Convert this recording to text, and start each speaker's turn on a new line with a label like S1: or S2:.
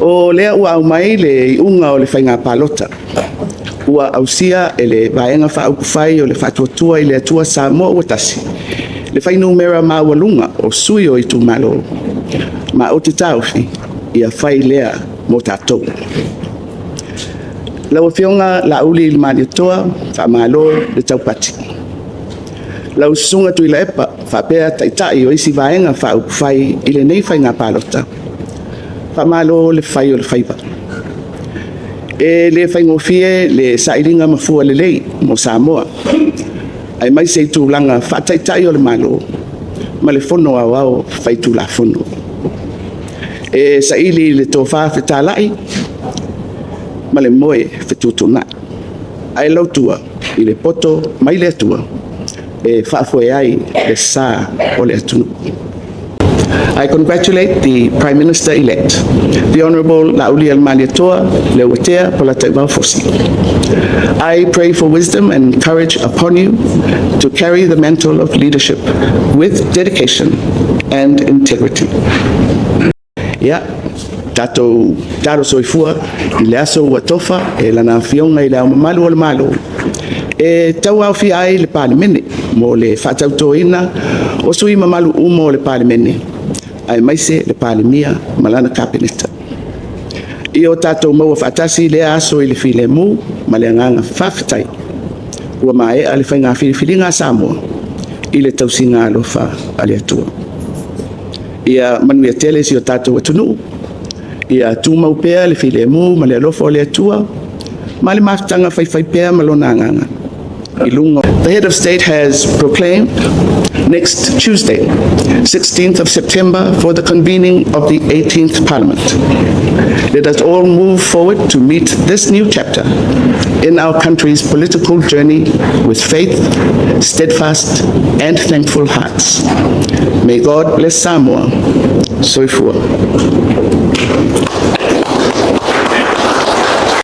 S1: O lea ua aumai le iuga o le faiga palota ua ausia e le Vaega Faaupufai o le Faatuatua i le Atua Samoa ua Tasi le fuainumera maualuga o sui o itumalo, ma ou te taofi, ia fai lea mo tatou. Lau Afioga Laauli Malietoa, faamalo le taupati. Lau Susuga Tuilaepa faapea Taitai o isi Vaega Faaupufai i lenei Faiga Palota, faamalo le fai o le faiva. E le faigofie le sailiga mafua lelei mo Samoa, aemaise i tulaga faa-Taitai o le Malo ma le Fono Aoao Faitulafono. E saili i le tofa fetalai ma le moe fetuutuunai, ae lautua i le poto mai le Atua e faafoe ai le sa o le atunuu. I congratulate the Prime Minister-elect, the Honorable Laaulialemalietoa Leuatea Polataivao Fosi. I pray for wisdom and courage upon you to carry the mantle of leadership with dedication and integrity. Ia, tatou talo soifua i le aso ua tofa e lana Afioga i le Ao Mamalu o le Malo e tauaofia ai le Palemene mo le faatautoina o sui usufono mamalu uma o le Palemene, aemaise le Palemia ma lana Kapeneta. Ia o tatou maua faatasi lea aso i le filemu ma le agaga faafetai, ua maea le faiga filifiliga a Samoa i le tausiga alofa a le Atua. Ia manuia tele si o tatou atunuu, ia tumau pea le filemu ma le alofa o le Atua, ma le mafutaga faifaipea ma Lona Agaga i luga. The head of state has proclaimed next Tuesday, 16th of September, for the convening of the 18th Parliament. Let us all move forward to meet this new chapter in our country's political journey with faith, steadfast, and thankful hearts. May God bless Samoa. Soifua.